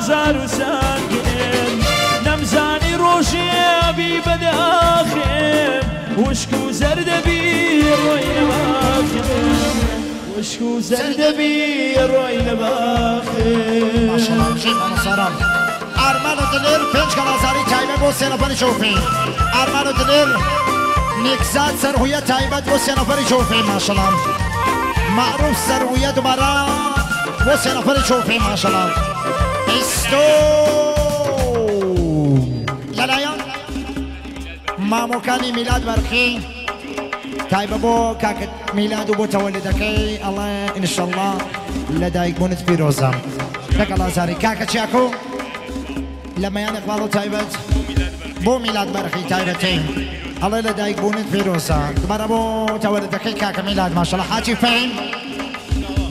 ئازار و سانگێن نەمزانی ڕۆژێ بی بەداخێم وشک و زەردەبی ڕۆی لە باخێم وشک و زەردەبی ڕۆی لە باخێم ماشەڵڵا بژی مامۆستا ئارمان و دلێر 5 گەڵازاری تایبەت بۆ 3 نەفەری چۆفی ئارمان و دلێر نیکزاد سەرهویە تایبەت بۆ 3 نەفەری چۆفی ماشەڵڵا معروف سەرهویە دوبارە بۆ 3 نەفەری چۆفی ماشەڵڵا ئیستۆ لەلایەن مامۆکانی میلاد بەرخی تایبە بۆ کاکە میلاد و بۆ تەوەلدەکەی ئەڵێ ئینشەڵڵا لەدایکبوونت پیرۆزە لەگەڵ ئازاری کاکە چیاکۆ لە مەیان ئەقباڵ و تایبەت بۆ میلاد بەرخی تایبەتی ئەڵێ لەدایکبوونت پیرۆزە دوبارە بۆ تەوەلدەکەی کاکە میلاد ماشەڵڵا حاجی فەهیم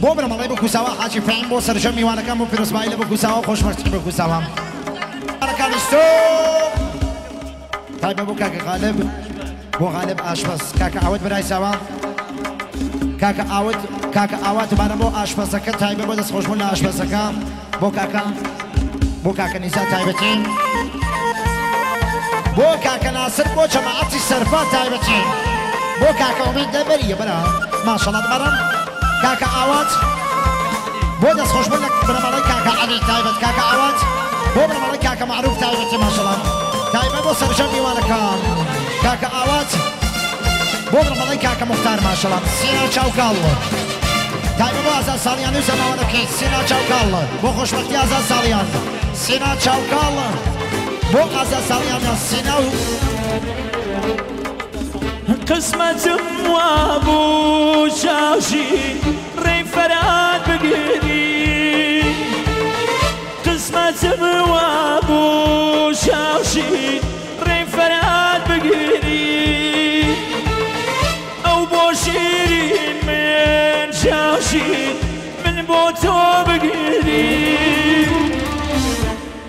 بۆ بنەماڵەی بکوساوە حاجی فەهیم بۆ سەرجەم میوانەکان بۆ پیرۆزبایی لە بکوساوە خۆشبەختی بکوساوە میوانەکانی ستۆ تایبە بۆ کاکە غالب بۆ غالب ئاشپەز کاکە ئاوت برای ساوا کاکە ئاوت کاکە ئاوات دوبارە بۆ ئاشپەزەکە تایبە بۆ دەستخۆشبوون لە ئاشپەزەکە بۆ کاکە بۆ کاکە نیزا تایبەتی بۆ کاکە ناسر بۆ جەماعەتی سەرفا تایبەتی بۆ کاکە ئومید دەبەریە بەرا ماشەڵڵا دوبارە کاکە ئاوات بۆ دەستخۆشبوون لە بنەماڵەی کاکە عەلی تایبەت کاکە ئاوات بۆ بنەماڵەی کاکە مەعروف تایبەتی ماشەڵڵا تایبەت بۆ سەرجەم میوانەکان کاکە ئاوات بۆ بنەماڵەی کاکە موختار ماشەڵڵا سینا چاوکاڵ تایبەت بۆ ئازاد ساڵیان و زەماوەنەکەی سینا چاوکاڵ بۆ خۆشبەختی ئازاد ساڵیان سینا چاوکاڵ بۆ ئازاد ساڵیان سینا و قسمەتم وابوو چاوشی ڕێی فەرات بگری قسمەتم وابوو چاوشی ڕێی فەرات بگری ئەو بۆ شیرین من چاوشی من بۆ تۆ بگری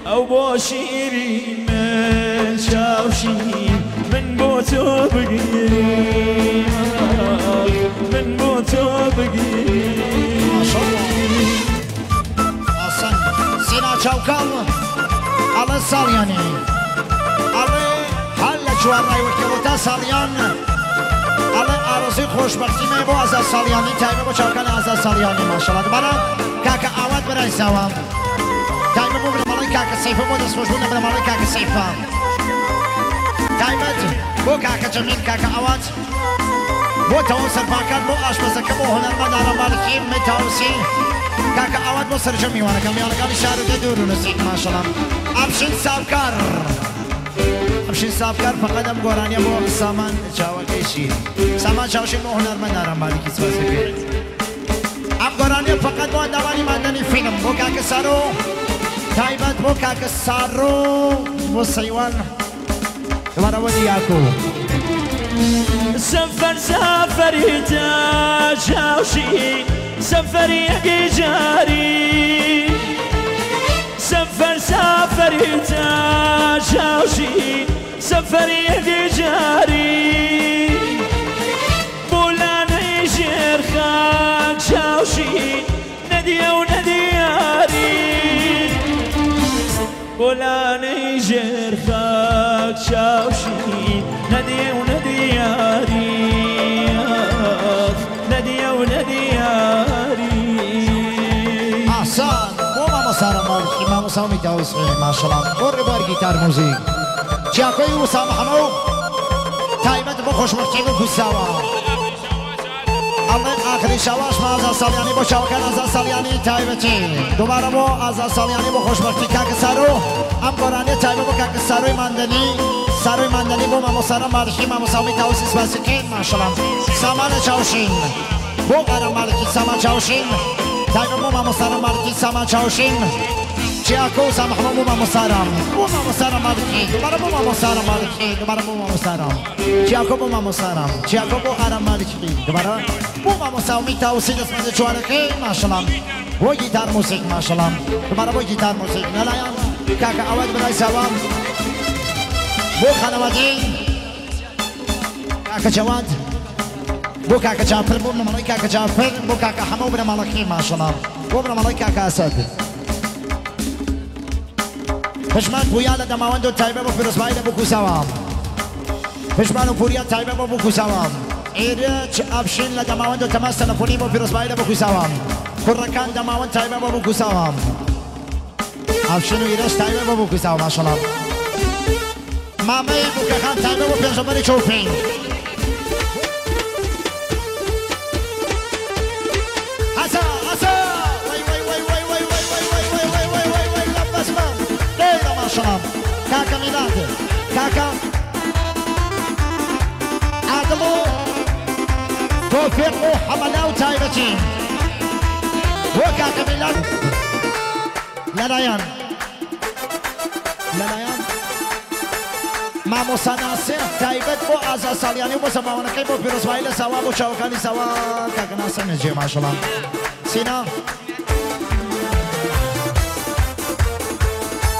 ئەو بۆ شیرین من چاوشی من بۆ تۆ بگری من بۆ تۆ بگری ئاسان سینا چاوکاڵ ئەڵێ ساڵیانی ئەڵێ هەر لە چوارڕای وەکیڵە تا ساڵیان ئەڵێ ئارەزوی خۆشبەختیمێ بۆ ئازاد ساڵیانی تایبە بۆ چاوکان ئازاد ساڵیانی ماشەڵڵا دوبارە کاکە ئاوات بەرای ساوە تایبە بۆ بنەماڵەی کاکە سەیفە بۆ دەستخۆشبوون لە بنەماڵەی کاکە سەیفە تایبەت بۆ کاکە جەمیل کاکە ئاوات بۆ تەواو سەرپاکان بۆ ئاشپەزەکە بۆ هونەرمەند ئارام مالکی متاوسی کاکە ئاوات بۆ سەرجەم میوانەکان میوانەکانی شار و دێ دوور و نزیک ماشەڵڵا ئەمشین سابکار ئەمشین سابکار فقط ئەم گۆرانیە بۆ سامان چاوەکەیشی سامان چاوشین بۆ هونەرمەند ئارام مالکی سپاس دەکەین ئەم گۆرانیە فقط بۆ ئەندامانی ماندەنی فیلم بۆ کاکە سارۆ تایبەت بۆ کاکە سارۆ بۆ سەیوان دوبارە بۆ دیاکۆ سەفەر سەفەری تا چاوشی سەفەری یەکی جاری سەفەر سەفەری تا چاوشی سەفەری یەکی جاری بۆ لانەی ژێر خاک چاوشی نەدیە و نەدیاری بۆ لانەی ژێر خاک چاوشی نەدیە و نەدیاری نەدیە و نەدیاری ئاسان بۆ مامۆستا مالکی مامۆستا ئومید داوسی ماشەڵڵا بۆ ڕێبوار گیتار موزیک چیاکۆی وسامە حەمە و تایبەت بۆ خۆشبەختی بکوساوە ئەڵێ ئاخری شاواشمە ئازاد ساڵیانی بۆ چاوەکان ئازاد ساڵیانی تایبەتی دوبارە بۆ ئازاد ساڵیانی بۆ خۆشبەختی کاکە سارۆ ئەم گۆرانیە تایبەت بۆ کاکە سارۆی ماندەنی سارۆی ماندەنی بۆ مامۆستا مالکی مامۆستا ئومید تاوسی سپاسەکەین ماشەڵڵا سامانە چاوشین بۆ ئارام مالکی سامان چاوشین تایبەت بۆ مامۆستا مالکی سامان چاوشین چیاکۆ و سامحمە بۆ مامۆستا بۆ مامۆستا مالکی دوبارە بۆ مامۆستا مالکی دوبارە بۆ مامۆستا چیاکۆ بۆ مامۆستا چیاکۆ بۆ ئارام مالکی دوبارە بۆ مامۆستا ئومید تاوسی دەستمەندە جوانەکەی ماشەڵڵا بۆ گیتار موزیک ماشەڵڵا دوبارە بۆ گیتار موزیک لەلایەن کاکە ئاوات برای ساوام بۆ خانەوادەی کاکە جەواد بۆ کاکە جافر بۆ بنەماڵەی کاکە جافر بۆ کاکە حەمە و بنەماڵەکەی ماشەڵڵا بۆ بنەماڵەی کاکە ئەسەد. پشمان پویا لە دەماوەند و تایبە بۆ پیرۆزبایی لە بووک و ساوام. پشمان و پوریا تایبە بۆ بووک و ساوام. ئیرج ئەفشین لە دەماوەند و تەماس تەلەفۆنی بۆ پیرۆزبایی لە بووک و ساوام. کوڕەکان دەماوەند تایبە بۆ بووک و ساوام. ئەفشین و ئیرج تایبە بۆ بووک و ساوام ماشەڵا. مامەی بووکەخان تایبە بۆ پێنجەمەری چۆپین. حەسا حەسا وەی وەی وەی وەی وەی وەی وەی وەی وەی وەی وەی وەی وەی لە بەسمە دەیرە ماشەڵا. کاکە میلاد کاکە عادڵ و تۆفیق و حەمەلا و تایبەتی بۆ کاکە میلاد لەلایەن لەلایەن مامۆستا ناسێح تایبەت بۆ ئازا ساڵیانی و بۆ زەماوەنەکەی بۆ پیرۆزبایی لە ساوا بۆ چاوەکانی ساوا کاکە ناسێح نەجێ ماشەڵا. سینا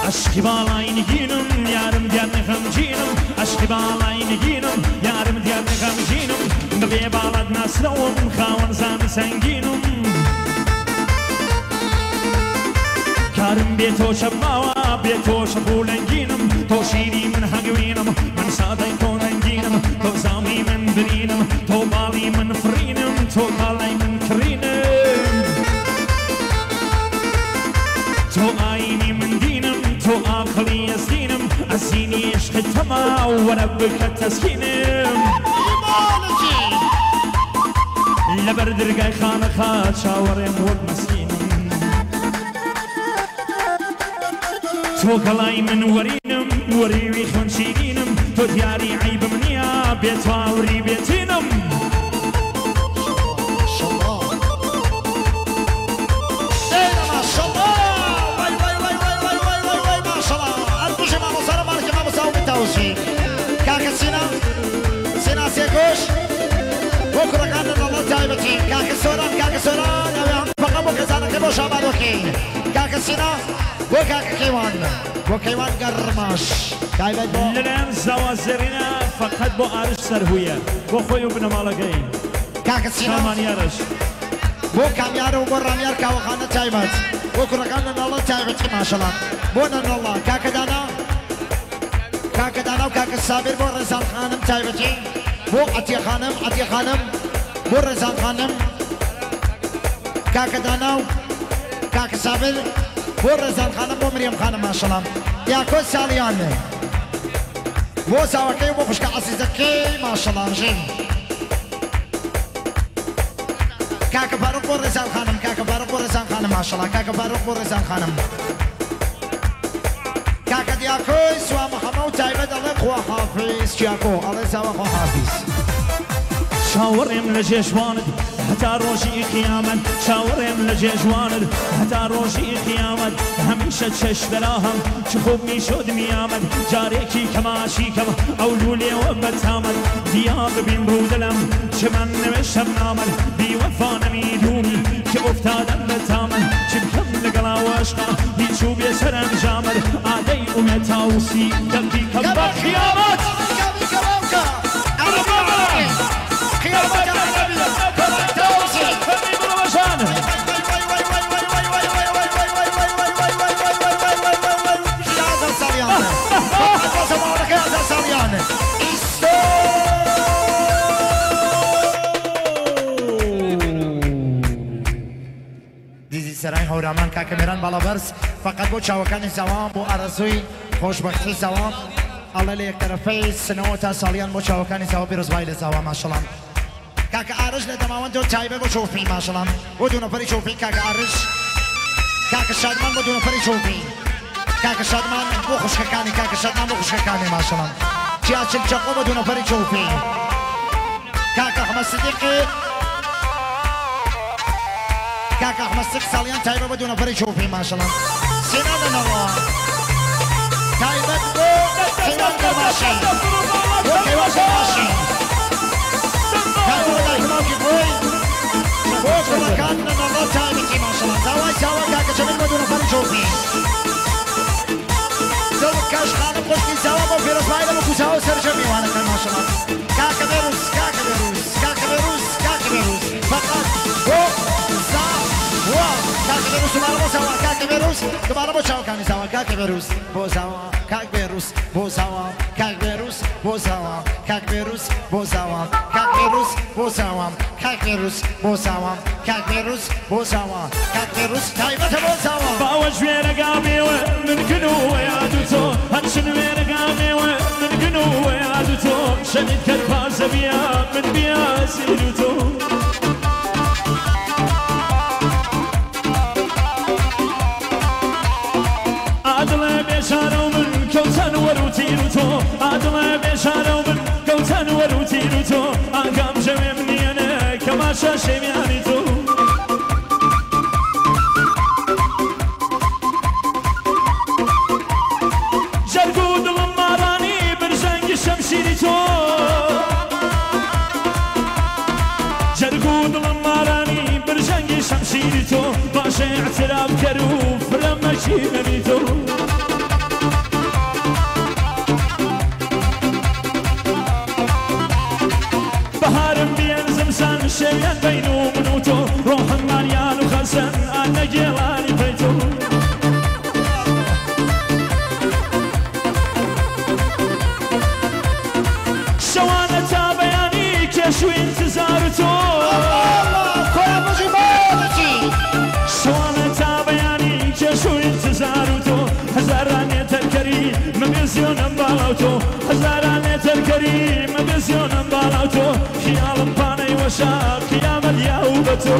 عشقی باڵای نگینم یارم دیار نەخەمگینم عشقی باڵای نگینم یارم دیار نەخەمگینم بەبێ باڵات ناسرەوم خاوەن زامی سەنگینم کارم بێ تۆ شەب ماوە بێ تۆ شەپ و لەنگینم تۆ شیری من هەگوینم من سادەی تۆ نەنگینم تۆ زامی من برینم تۆ باڵی من فڕینم تۆ کاڵای من کڕینم تۆ ئاینی من دینم تۆ ئاقڵی ئەزینم ئەزینی عشقت تەما وەرە بکە تەسکینم لەبەر دەرگای خانەخا چاوەڕێم وەک مەسکینم تۆ گەڵای من وەرینم وەریوی خوێنشیرینم تۆ دیاری عەیبم نییە بێ تواوری بێتینم. کاکە سینا سینا سێگۆش بۆ کوڕەکان لە نەڵە تایبەتی کاکە سۆران کاکە سۆران ئەوێ هەم فەقە بۆ خێزانەکەی بۆ شابادۆکی کاکە سینا بۆ کاکە کەیوان بۆ کەیوان گەرماش تایبەت بۆ لەلایەن زاوا زێڕینە فەقەت بۆ ئارش سەرهویە بۆ خۆی و بنەماڵەکەی کاکە سینا کامانیارش بۆ کامیار و بۆ ڕامیار کاوەخانە تایبەت بۆ کوڕەکان لە نەڵە تایبەتی ماشەڵا بۆ نەنەڵە کاکە دانا کاکە دانا و کاکە سابیر بۆ ڕێزان خانم تایبەتی بۆ عەتیە خانم عەتیە خانم بۆ ڕێزان خانم کاکە دانا و کاکە سابیر بۆ ڕێزان خانم بۆ مریەم خانم ماشەڵا. یاکۆ ساڵیان بۆ زاوەکەی و بۆ خوشکە عەزیزەکەی ماشەڵا ژین. کاکە فاروق بۆ ڕێزان خانم کاکە فاروق بۆ ڕێزان خانم ماشەڵا کاکە فاروق بۆ ڕێزان خانم کاکە دیاکۆی سوا محەمە و تایبەت ئەڵێ خواحافیز چیاکۆ ئەڵێ ساوە خواحافیز. چاوەڕێم لە جێژوانت هەتا ڕۆژی قیامەت چاوەڕێم لە جێژوانت هەتا ڕۆژی قیامەت هەمیشە چەش دەراهەم چ خوب میشد میامەد جارێکی کەماشی کەم ئەو لوولێوە بەتامەد دیا ببین ڕوودەلم چ من نوێشتم نامەد بیوەفا نەمیدومی کە ئوفتادەم بەتامەد چ بکەم لەگەڵ ئەوەشقا هیچ و بێ سەرەنجامەد ئادەی ئومێد تاوسی دەقیقەم بە قیامەت. دیزی سەرای هەورامان کاکە مێران باڵابەرز فەقەت بۆ چاوەکانی زەوام بۆ ئارەزووی خۆشبەختی زەوام ئەڵێ لە یەکتەرەفەی سنەوە تا ساڵیان بۆ چاوەکانی زاوا پیرۆزبایی لە زاوا ماشەڵام. کاکە ئارش لە دەماوەندەوە تایبەت بۆ چۆپی ماشەڵام بۆ دوو نەفەری چۆپی کاکە ئارش کاکە شادمان بۆ دوو نەفەری چۆپی کاکە شادمان بۆ خوشکەکانی کاکە شادمان بۆ خوشکەکانی ماشەڵام چیاچل چەقۆ بۆ دوو نەفەری چۆپی کاکە ئەحمەد سدیقی کاکە ئەحمەد سدیق ساڵیان تایبەت بۆ دوو نەفەری چۆپی ماشەڵام. سینا لەنەوە تایبەت بۆ کەیوان گەرماشی بۆ کەیوان گەرماشی تایبەت بۆ دایک باوکی خۆی بۆ کوڕەکان لەنەڵە تایبەتی ماشەڵا. داوای ساوا کاکە جەمیل بۆ دوو نەفەری چۆپی دڵکەش خانم خوشکی ساوا بۆ پیرۆزبایی لە وەکو ساوا و سەرجەم میوانەکان ماشەڵا. کاکە بێروز کاکە بێروز کاکە بێروز کاکە بێروز فەقەت بۆ زاوا کاک بێروس دوبارە بۆ زاوا کاک بێروس دوبارە بۆ چاوەکانی زاوا کاک بێروس بۆ زاوا کاک بێروس بۆ زاوا کاک بێروس بۆ زاوا کاک بێروس بۆ زاوا کاک بێروس بۆ زاوا کاک بێروس بۆ زاوا کاک بێروس بۆ زاوا کاک بێروس تایبەتە بۆ زاوا باوە ژوێرەگامێوە من کنووە یاد و تۆ هەرچن وێرەگامێوە من کنووە یاد و تۆ شەنید کەر پازە بیا من بیا زیر و تۆ عادڵێ بێشارە و من کەوتەن وەر و تیر و تۆ عادڵێ بێشارە و من کەوتەن وەر و تیر و تۆ ئاگام ژەوێ منیەنە کەماشە شێمیانی تۆ جەرگ و دڵم مارانی برژەنگی شەمشیری تۆ جەرگ و دڵم مارانی برژەنگی شەمشیری تۆ باشە اعتراف کەر و فرە مەشینەنی تۆ بەهارم بیەن زمسان شێیان بین و من و تۆ ڕۆحم ماریان و خەسەن ئانە گێڵانی پەی تۆ شەوانە تا بەیانی کێش و ئینتزار تۆ شەوانە تا بەیانی کێش و ئینتزار تۆ هەزارانێ تەرکەری مەبێزیۆنم باڵاو تۆ هەزارانێ تەرکەری مەبێزیۆنم باڵاو تۆ خیاڵم پانەی وەشا قیامەت یاو بە تۆ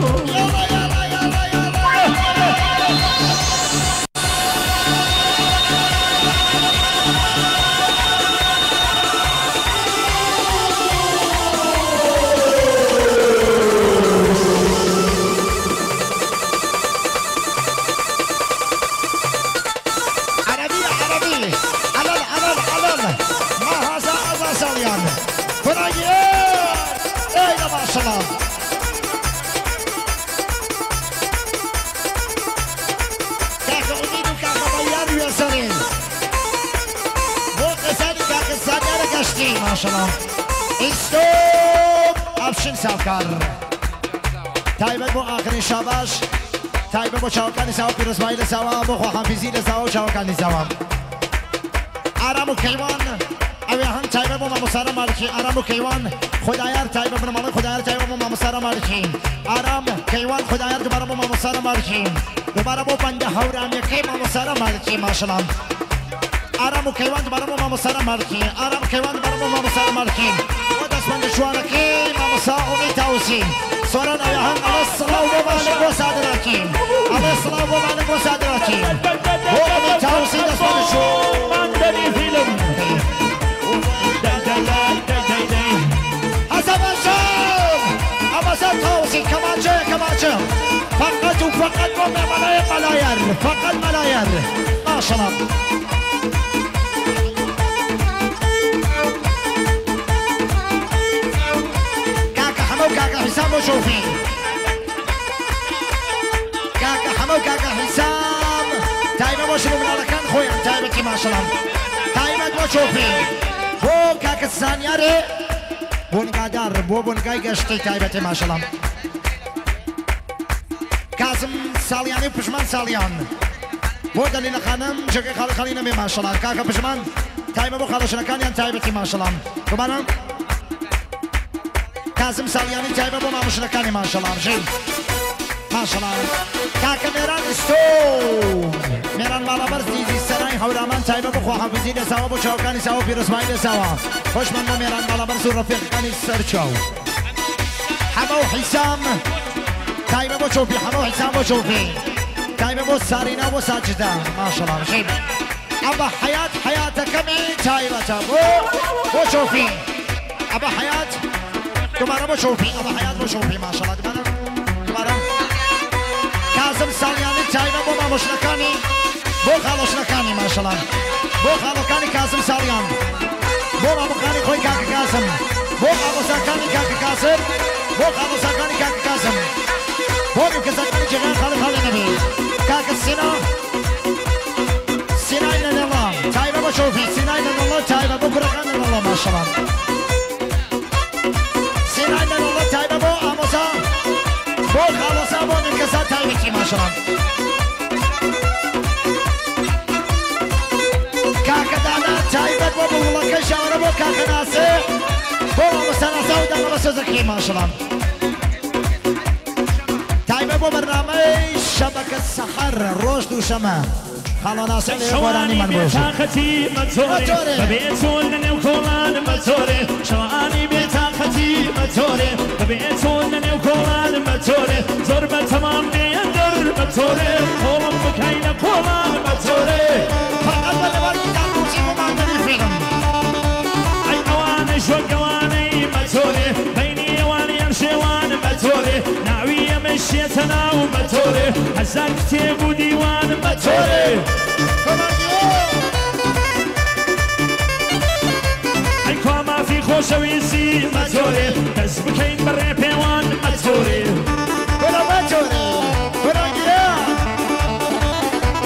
عربي عربي علل علل علل ما هذا هذا ساليان فراجي اي ما شاء الله كاك امید و کاک بەیان وێسەرین بۆ قەزانی کاکە زانیارە گەشتی ماشەڵا ئیستۆپ ئەفشین ساوکار تایبەت بۆ ئاخرین شاباش تایبەت بۆ چاوەکانی زاوا پیرۆزبایی لە زاوا بۆ خواحافیزی لە زاوا و چاوەکانی زاوا ئارام و کەیوان ئەوێ هەم تایبەت بۆ مامۆسارە مالکی ئارام و کەیوان خدایار تایبەت بنەماڵەی خدایار تایبەت بۆ مامۆسارە مالکی ئارام کەیوان خدایار دووبارە بۆ مامۆسارە مالکی دووبارە بۆ بەندە هەورامیەکەی مامۆسارە مالکی ماشەڵام ئارام و کەیوان دووبارە بۆ مامۆسارە مالکی ئارام کەیوان دووبارە بۆ مامۆسارە مالکی بۆ دەستبەندە جوانەکەی مامۆسا ئومید تاوسی سۆران ئەوێ هەم ئەڵێ سڵاو بۆ مالک بۆ سادراکی ئەڵێ سڵاو بۆ مالک بۆ سادراکی بۆ ئومید تاوسی دەستبەندە جوان ماندەنی فیلم دەی دەی دەی دەی دەی دەی حەسەن ئەمەسە تاوسی کەمانچە کەمانچە فقط و فقط بۆ مێمانای مەلایەر فقط مەلایەر ماشەڵا کاکە حەمە و کاکە حیسام بۆ شۆفی کاکە حەمە و کاکە حیسام تایبە بۆ شر و مناڵەکان خۆیان تایبەتی ماشەڵا تایبەت بۆ شۆفی بۆ کاکە زانیارێ بۆنگادار بۆ بۆنگای گەشتی تایبەتی ماشەڵام کازم ساڵیانی و پژمان ساڵیان بۆ دەلیلە خانم جێگەی خاڵی خاڵی نەبێ ماشەڵا کاکە پژمان تایبە بۆ خاڵەشنەکانیان تایبەتی ماشەڵام دووبارە کازم ساڵیانی تایبە بۆ مامۆشنەکانی ماشەڵام ژین ماشەڵا کاکە مێران ئیستۆ مێران باڵابەرز دیزی سەرای هەورامان تایبە بۆ خواحافیزی لە زاوا بۆ چاوەکانی زاوا پیرۆزبایی لە زاوا خۆشمان بۆ مێران باڵابەرز و ڕەفیقەکانی سەرچاو حەمە و حیسام تایبە بۆ چۆپی حەمە و حیسام بۆ چۆپی تایبە بۆ سارینا بۆ ساجدە ماشەڵا ژین ئەمە حەیات حەیاتەکەمی تایبەتە بۆ چۆپی ئەمە حەیات دووبارە بۆ چۆپی ئەمە حەیات بۆ چۆپی ماشەڵا دووبارە دووبارە کازم ساڵیانی تایبە بۆ مامۆشنەکانی بۆ خاڵۆشنەکانی ماشەڵا بۆ خاڵۆکانی کازم ساڵیان بۆ مامۆکانی خۆی کاکە کازم بۆ خاڵۆساکانی کاکە کازم بۆ خاڵۆساکانی کاکە کازم بۆ کەسەکانی جێگای خاڵی خاڵی نەبێ کاکە سینا سینای نەنەڵا تایبە بۆ شۆفی سینای نەنەڵا تایبە بۆ کوڕەکان نەنەڵا ماشەڵا سینای نەنەڵا تایبە بۆ ئامۆزا بۆ خاڵۆسا بۆ نرکەسا تایبەتی ماشەڵا. ماشەڵڵا. کاکە دانا تایبەت بۆ بوڵەکەی شاوەرە بۆ کاکە ناسێ بۆ مامۆستا ناسا و دانا بە سۆزەکەی ماشەڵڵا. تایبەت بۆ بەرنامەی شەبەکە سەحەر ڕۆژ دووشەمە. خاڵۆ ناسێ لێ گۆرانی من بۆژی. بێتاقەتی مەتۆرێ بەبێ چۆن لەنێو کۆڵان مەتۆرێ شەوانی بێتاقەتی مەتۆرێ بەبێ چۆن لەنێو کۆڵان مەتۆرێ زۆر بە تەمام بێن دەر مەتۆرێ کۆڵم بکەی لە کۆڵان مەتۆرێ فەقەت بە لەبەرگی داڕووسی بۆ ماندەری فیلم. ئەی ئەوانەی شۆکەوانەی مەتۆرێ بەینی ئەوانیان شێوان مەتۆرێ ناوی ئەمە شێتە ناو مەتۆرێ هەزار کتێب و دیوان مەتۆرێ. ئەی کوا مافی خۆشەویستی مەتۆرێ دەست بکەین بە ڕێپێوان مەتۆرێ. کورە مەتۆرێ کورە گیان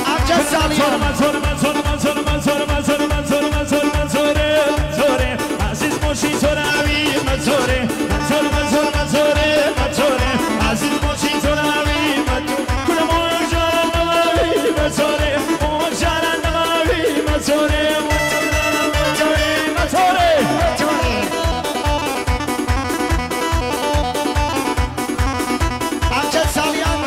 ئەمجە ساڵیان مەتۆرە مەتۆرە مەتۆرە مەتۆرە مەتۆرە مەتۆرە مەتۆرە مەتۆرێ مەتۆرێ عەزیز مۆشی تۆراوی مەتۆرێ مەتۆرە مەتۆرە مەتۆرێ مەتۆرێ عەزیز مۆشی تۆراوی مەتۆرێ کورە مۆژاران نەماوی مەتۆرێ مۆژاران نەماوی مەتۆرێ مەتۆرێ مەتۆرێ مەتۆرێ. ئەمجە ساڵیان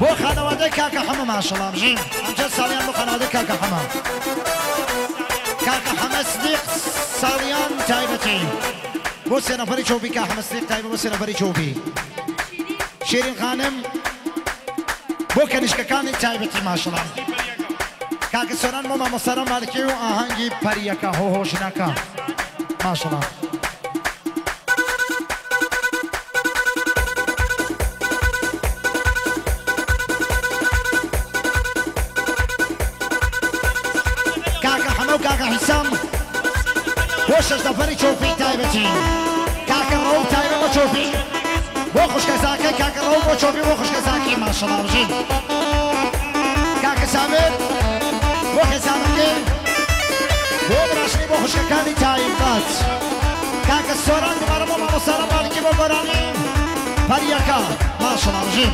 بۆ خانەوادەی کاکە حەمە ماشەڵڵا بژین. ئەمجە ساڵیان بۆ خانەوادەی کاکە حەمە. کاکە حەمە سدیق ساڵیان تایبەتی بۆ سێ نەفەری چۆپی. کاکە حەمە سدیق تایبەت بۆ سێ نەفەری چۆپی. شیرین خانم بۆ کەنیشکەکانی تایبەتی ماشەڵڵا. کاکە سۆران بۆ مامۆستاران مالکی و ئاهەنگی پەریەکە هۆهۆژنەکە ماشەڵڵا. کاکە حەمە و کاکە حیسام بۆ شەش نەفەری چۆپی تایبەتی. کاکە ڕەو تایبەت بۆ چۆپی بۆ خوشکەزاکەی کاکە ڕەو بۆ چۆپی بۆ خوشکەزاکەی ماشەڵڵا بژین. کاکە سامر بۆ خێزانەکەی بۆ براشنی بۆ خوشکەکانی تایبەت. کاکە سۆران دووبارە بۆ مامۆستاران مالکی بۆ گۆرانی پەریەکە ماشەڵڵا بژین.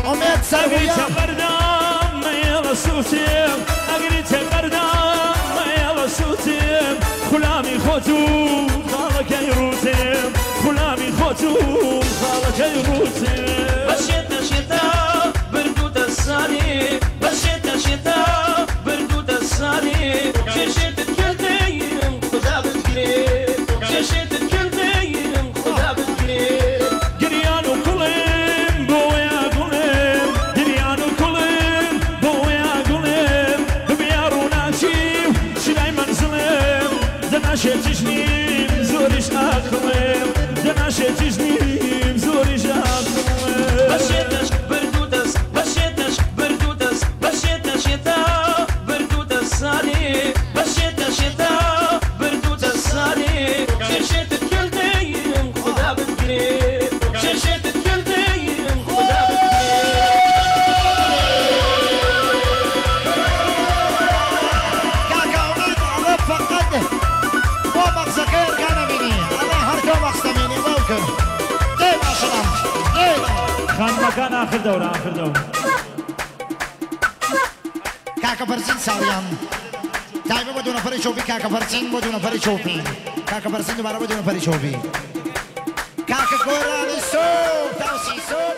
ئومێد سەرویە ئەگریتە بەردام مەیەڵە سووتێم ئەگریتە بەردام مەیەڵە سووتێم خولامی خۆت و خاڵەکەی ڕووتێم خولامی خۆت و خاڵەکەی ڕووتێم. بەشێتە شێتە بردووتە سانی بەشێتە شێتە بردووتە سانی کێشێتت کردیم خدا بتگرێ کێشێتت کردیم خدا بتگرێ. گریان و کوڵم بۆیە گوڵم گریان و کوڵم بۆیە گوڵم ببیا ڕووناکی و شلای مەنزڵم دەناشێتیش نیم زۆریش ئاقڵم دەناشێتیش نیم زۆریش ئاقڵم. بەشێتەش بردووتە بەشێتەش بردووتە بەشێتە شێتە بردووتە سانی بەشێتە شێتە بردووتە سانی کێشێتت کردیم خدا بتگرێ کێشێتت کردیم خدا بتگرێ. کاکە ئومێد ئەڵێ فەقەت بۆ مەغزەکەی ئەرکان ئەبینی ئەڵێ هەر تۆ مەغز دەبینی بەو کرد. دێ ماشەڵڵا دێ. خانمەکان ئاخر دەورە ئاخر دەورە. کاکە بەرزین ساڵیان تایبەت بۆ دوو نەفەری چۆپی. کاکە بەرزین بۆ دوو نەفەری چۆپی. کاکە بەرزین دووبارە بۆ دوو نەفەری چۆپی. کاکە گۆرانی سۆپ تاوسی سۆپ.